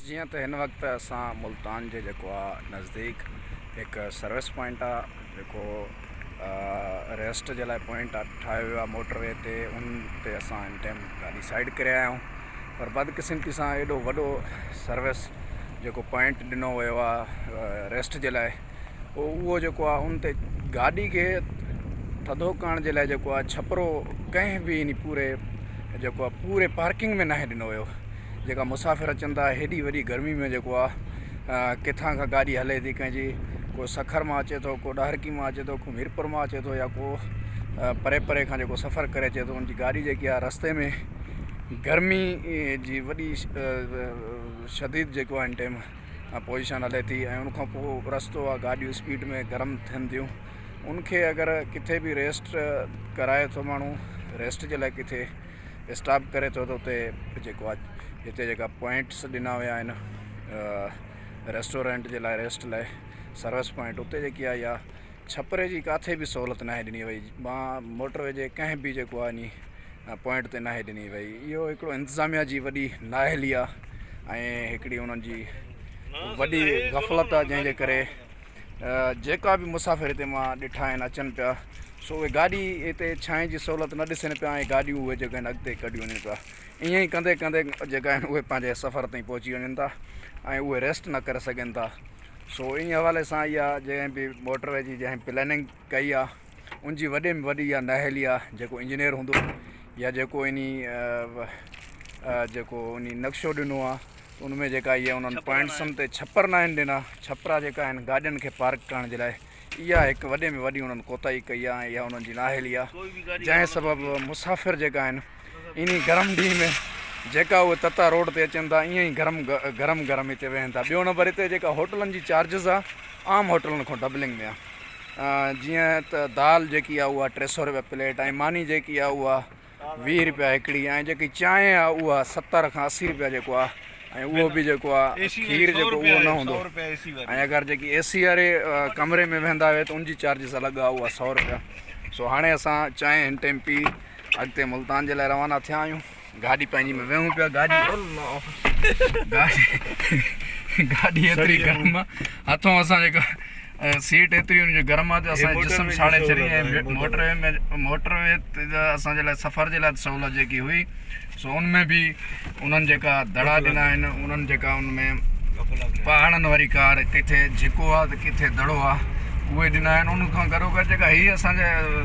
جيئن ته هن وقت اسان ملتان جي جيڪو آ نزديڪ هڪ سروس پوائنٽ آ جيڪو ريسٽ جي لاء پوائنٽ آ ٺاهيو ويو آ موٽر وي تي ان تي اسان هن ٽائيم گاڏي سائيڊ ڪري آيا آهيون پر بدقسمتي سان ايڏو وڏو سروس جيڪو پوائنٽ ڏنو ويو آ ريسٽ جي لاء اهو جيڪو آ ان تي گاڏي کي ٿڌو ڪرڻ جي لاء جيڪو آ ڇپرو ڪنهن به ان پوري جيڪو آ پوري پارڪنگ ۾ ناهي ڏنو ويو جيڪا مسافر اچن ٿا هيڏي وڏي گرمي ۾ جيڪو آ ڪٿان کان گاڏي هلي ٿي ڪنهن جي ڪو سکر مان اچي ٿو ڪو ڏاهرڪي مان اچي ٿو ڪو ميرپور مان اچي ٿو يا ڪو پري پري کان جيڪو سفر ڪري اچي ٿو ان جي گاڏي جيڪي آ رستي ۾ گرمي جي وڏي شديد جيڪو آ هن ٽيم پوزيشن هلي ٿي ۽ ان کان پوء رستو آ گاڏيون اسپيڊ ۾ گرم ٿين ٿيون ان کي اگر ڪٿي به ريسٽ ڪرائي ٿو ماڻهو ريسٽ جي لاء ڪٿي اسٽاپ ڪري ٿو ته اتي جيڪو آ هتي جيڪا پوائنٽس ڏنا ويا آهن ريسٽورنٽ جي لاء ريسٽ لاء سروس پوائنٽ اتي جيڪي آ اها ڇپري جي ڪاٿي به سهولت ناهي ڏني وئي مان موٽر وي جي ڪنهن به جيڪو آ ني پوائنٽ تي ناهي ڏني وئي اهو هڪڙو انتظاميا جي وڏي نااهلي آ ۽ هڪڙي انهن جي وڏي غفلت آ جنهن جي ڪري جيڪا به مسافر هتي مان ڏٺا آهن اچن پيا سو اهي گاڏي هتي ڇانء جي سهولت نه ڏسن پيا ۽ گاڏيون اهي جيڪي آهن اڳتي ڪڍي وڃن پيا ائين ئي ڪندي ڪندي جيڪا آهن اهي پنهنجي سفر تائين پهچي وڃن ٿا ۽ اهي ريسٽ نه ڪري سگهن ٿا سو ان حوالي سان اها جنهن به موٽر وي جي جنهن پلاننگ ڪئي آهي ان جي وڏي ۾ وڏي اها نااهلي آهي جيڪو انجنيئر هوندو يا جيڪو انهي جيڪو انهي نقشو ڏنو آهي ان ۾ جيڪا اهي انهن پوائنٽسن تي ڇپر ناهن ڏنا ڇپرا جيڪا آهن گاڏين کي پارڪ ڪرڻ جي لاء اها هڪ وڏي ۾ وڏي انهن ڪوتاهي ڪئي آهي ۽ اها انهن جي نااهلي آهي جنهن سبب مسافر جيڪا آهن انهي گرم ڏينهن ۾ جيڪا اهي تتا روڊ تي اچن ٿا ائين ئي گرم گرم گرم هتي ويهن ٿا ٻيو نمبر هتي جيڪا هوٽلن جي چارجز آهي عام هوٽلن کان ڊبلنگ ۾ آهي جيئن ته دال جيڪي آهي اها 300 روپيا پليٽ ۽ ماني جيڪي آهي اها 20 روپيا هڪڙي ۽ جيڪي چانهه آهي اها 70 کان 80 روپيا جيڪو آهي ۽ اهو به جيڪو آهي کير جيڪو اهو نه هوندو ۽ اگر جيڪي اي سي واري ڪمري ۾ ويهندا آهيو ته ان جي چارجز الڳ آهي اها 100 روپيا سو هاڻي اسان چانهه هن ٽائيم پي اڳتي ملتان جي لاء روانا ٿيا آهيون گاڏي پنهنجي ۾ ويهون پيا گاڏي گاڏي ايتري گرم آ هٿون اسان جيڪا سيٽ ايتري ان جو گرم آ جو اسان جو جسم ساڙي ڇڏي ۽ موٽر وي ۾ موٽر وي تي اسان جي لاء سفر جي لاء سهولت جيڪي هئي سو ان ۾ به انهن جيڪا دڙا ڏنا آهن انهن جيڪا ان ۾ پهاڙن واري ڪار ڪٿي جهڪو آ ته ڪٿي دڙو آ اهي ڏنا آهن ان کان گڏو گڏ جيڪا هي اسان جي.